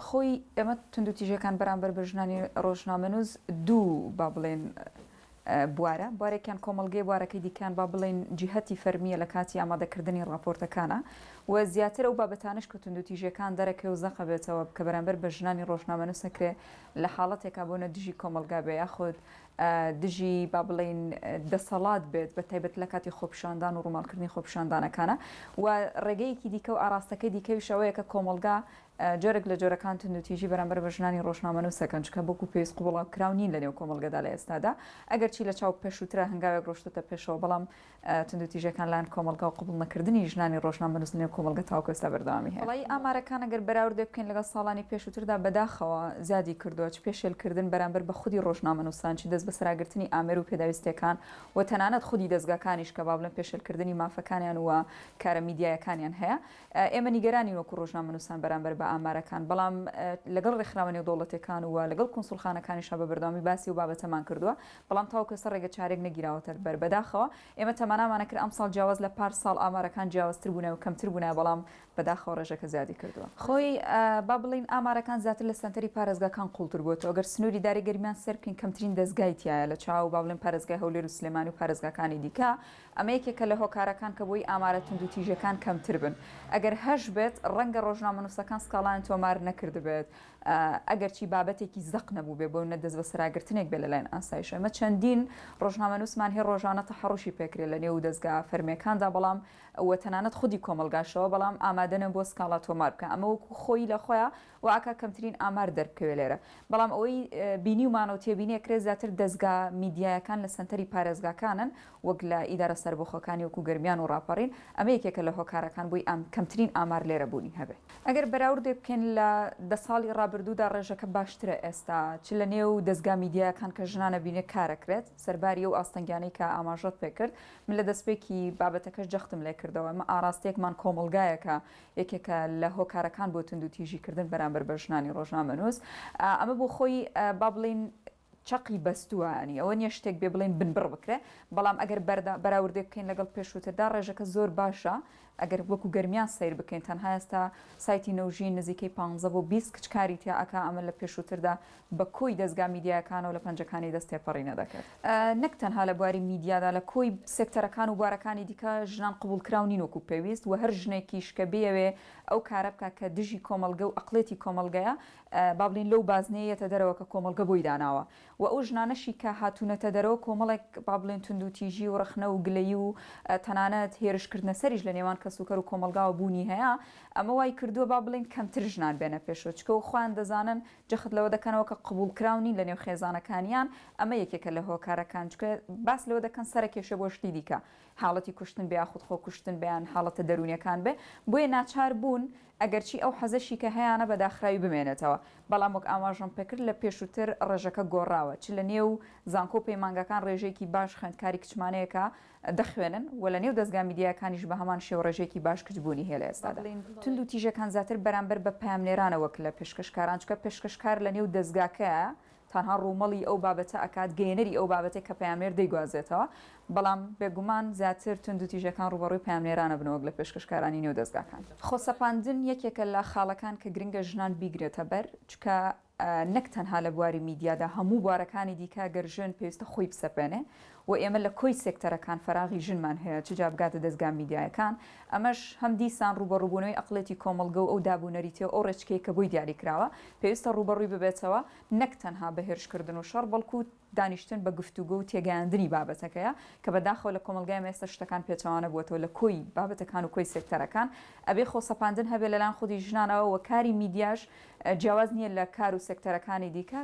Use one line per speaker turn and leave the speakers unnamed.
خۆی ئێمە توندوتیژیەکان بەرامبەر بە ژنانی ڕۆژنامەنووس دوو با بڵێن بوارە، بوارێکیان کۆمەڵگەیە بوارەکەی دیکەیان با بڵێین جیهەتی فەرمییە لە کاتی ئامادەکردنی ڕاپۆرتەکانە و زیاتر ئەو بابەتانەش کە توندوتیژیەکان دەرەکەوێ و زەقە بێتەوە کە بەرامبەر بە ژنانی ڕۆژنامەنووس ئەکرێ لە حاڵەتێکا بۆ نە دژی کۆمەڵگا بێ یاخود دژی با بڵێین دەسەڵات بێت بە تایبەت لە کاتی خۆپیشاندان و ڕووماڵکردنی خۆپیشاندانەکانە و ڕێگەیەکی دیکە و ئاڕاستەکەی دیکەویش ئەوەیە کە کۆمەڵگا جۆرێک لە جۆرەکان توندوتیژی بەرامبەر بە ژنانی ڕۆژنامەنووس ئەکەن چونکە وەکو پێویست قبوڵکراو نین لەنێو کۆمەڵگەدا لە ئێستادا ئەگەرچی لە چاو پێشووترا هەنگاوێک ڕۆشتۆتە پێشەوە بەڵام توندوتیژیەکان لایەن کۆمەڵگا و قبوڵ نەکردنی ژنانی ڕۆژنامەنووس لەنێو کۆمەڵگە تاوەکو ئێستا بەردەوامی هەیە. وەڵایی ئامارەکان ئەگەر بەراوردێ بکەین لەگەڵ ساڵانی پێشووتردا بەداخەوە زیادی کردووە چ پێشێلکردن بەرامبەر بە خودی ڕۆژنامەنووسان چ دەستبەسەراگرتنی ئامێر و پێداویستیەکان و تەنانەت خودی دەزگاکانیش کە با بڵێم پێشێلکردنی مافەکانیان و کارە میدیایەکانیان هەیە ئێمە نیگەرانین وەکو ڕۆژنامەنووسان بەرامبەر بە ئامارەکان، بەڵام لەگەڵ ڕێکخراوە نێودەوڵەتیەکان و لەگەڵ کونسوڵخانەکانیشا بە بەردەوامی باسی ئەو بابەتەمان کردووە، بەڵام تاوەکو ئێستا ڕێگە چارێک نەگیراوەتە بەر. بەداخەوە ئێمە تەمەنامان ئەکرد ئەمساڵ جیاواز لە پار ساڵ ئامارەکان جیاوازتر بوونایە و کەمتر بوونایە، بەڵام بەداخەوە ڕێژەکە زیادی کردووە. خۆی با بڵێین ئامارەکان زیاتر لە سەنتەری پارێزگاکان قوڵتر بووەتەوە، گەر سنووری داری گەرمیان سەیر بکەین کەمترین دەزگای تیایە لە چاو با بڵێین پارێزگای هەولێر و سلێمانی و پارێزگاکانی دیکە، ئەمە یەکێکە لە هۆکارەکان کە بۆی ئامارە توندوتیژیەکان کەمتر بن. ئەگەر هەشبێت، ڕەنگە ڕۆژنامەنووسەکان سکاڵایان تۆمار نەکردبێت، ئەگەرچی بابەتێکی زەق نەبووبێ، بۆ نە دەستبەسەراگرتنێک بێت لەلایەن ئاسایشەوە. ئێمە چەندین ڕۆژنامەنووسمان هەیە ڕۆژانە تەحەڕوشی پێکرێت لە نێو دەزگا فەرمییەکاندا، بەڵام و تەنانەت خودی کۆمەڵگاشەوە، بەڵام ئامادە نەبووە سکاڵا تۆمار بکا. ئەمە وەکو خۆی لە خۆیا وا ئەکا کەمترین ئامار دەربکەوێ لێرە. بەڵام ئەوەی بینیومانە و تێبینی ئەکرێ زیاتر دەزگا میدیایەکان لە سەنتەری پارێزگاکانن وەک لە ئیدارە سەربەخۆکانی وەکو گەرمیان و ڕاپەڕین، ئەمە یەکێکە لە هۆکارەکان بۆی ئام کەمترین ئامار لێرە بوونی هەبێ. ئەگەر بەراوردێک بکەین لە دە ساڵی ڕابردوودا ڕێژەکە باشترە ئێستا چ لە نێو دەزگا میدیایەکان کە ژنان ئەبینێ کارەکرێت سەرباری ئەو ئاستەنگیانەی کە ئاماژەت پێکرد من لە دەستپێکی بابەتەکەش جەختم لێکردەوە ئێمە ئاڕاستەیەکمان کۆمەڵگایەکە یەکێکە لە هۆکارەکان بۆ توندوتیژی کردن بەرامبەر بە ژنانی ڕۆژنامەنووس ئەمە بۆ خۆی با بڵێین چەقی بەستووە ینی ئەوە نییە شتێک بێ بڵێین بنبڕ بکرێ بەڵام ئەگەر بەردا بەراوردێک بکەین لەگەڵ پێشووتردا ڕێژەکە زۆر باشە ئەگەر وەکو گەرمیان سەیر بکەین تەنها ئێستا سایتی نەوژین نزیکەی 15 بۆ 20 کچ کاری تیا ئەکا ئەمە لە پێشووتردا بە کۆی دەزگا میدیایەکانەوە لە پەنجەکانی دەست تێپەڕی نەدەکرد. نەک تەنها لە بواری میدیادا لە کۆی سێکتەرەکان و بوارەکانی دیکە ژنان قبوڵکراو نین وەکو پێویست و هەر ژنێکیش کە بیەوێ ئەو کارە بکا کە دژی کۆمەڵگە و ئەقڵێتی کۆمەڵگەیە با بڵێین لەو بازنەیە یەتە دەرەوە کە کۆمەڵگە بۆی داناوە و ئەو ژنانەشی کە هاتوونەتە دەرەوە کۆمەڵێک با بڵێین توندوتیژی و ڕەخنە و گلەیی و تەنانەت هێرشکردنە سەریش لە نێوان کەسوکەر و کۆمەڵگاوە بوونی هەیە ئەمە وای کردووە با بڵێین کەمتر ژنان بێنە پێشەوە چکە و خۆیان دەزانن جەخت لەوە دەکەنەوە کە قبوڵکراو نین لەنێو خێزانەکانیان، ئەمە یەکێکە لە هۆکارەکان، چونکە باس لەوە دەکەن سەرەکێشە بۆ شتی دیکە، حاڵەتی کوشتن بێ یاخود خۆکوشتن بێ یان حاڵەتە دەروونیەکان بێ، بۆیە ناچار بوون ئەگەرچی ئەو حەزەشی کە هەیانە بە داخراوی بمێنێتەوە، بەڵام وەک ئاماژەم پێکرد لە پێشووتر ڕێژەکە گۆڕاوە، چ لە نێو زانکۆ و پەیمانگاکان ڕێژەیەکی باش خوێندکاری کچمانەیە کە دەخوێنن و لە نێو دەزگا میدیایەکانیش بە هەمان شێوە ڕێژەیەکی باش کچ بوونی هەیە لە ئێستادا. توندوتیژەکان زیاتر بەرامبەر بە پەیامنێرانە وەک لە پێشکەشکاران، چونکە پێشکەشکار لە نێو دەزگاکەیە تەنها ڕوومەڵی ئەو بابەتە ئەکات، گەیەنەری ئەو بابەتەی کە پەیامنێر دەیگوازێتەوە، بەڵام بێگومان زیاتر توندوتیژەکان ڕووبەڕووی پەیامنێرانە بن وەک لە پێشکەشکارانی نێو دەزگاکان. خۆسەپاندن یەکێکە لە خاڵەکان کە گرنگە ژنان بیگرێتە بەر، چونکە نەک تەنها لە بواری میدیادا هەموو بوارەکانی دیکە گەر ژن پێویستە خۆی بسەپێنێ و ئێمە لە کۆی سێکتەرەکان فەراغی ژنمان هەیە چ جا بگاتە دەزگا میدیایەکان ئەمەش هەم دیسان ڕووبەڕووبوونەوەی ئەقڵێتی کۆمەڵگە و ئەو داب و نەریتە و ئەو ڕێچکەیە کە بۆی دیاری کراوە پێویستە ڕووبەڕووی ببێتەوە نەک تەنها بە هێرشکردن و شەڕ بەڵکو دانیشتن بە گفتوگۆ و تێگەیاندنی بابەتەکەیە کە بە داخەوە لە کۆمەڵگای ئێمە ئێستا شتەکان پێچەوانە بووەتەوە لە کۆی بابەتەکان و کۆی سێکتەرەکان ئەبێ خۆسەپاندن هەبێ لەلایەن خودی ژنانەوە و کاری میدیاش جیاواز نییە لە کار و سێکتەرەکانی دیکە.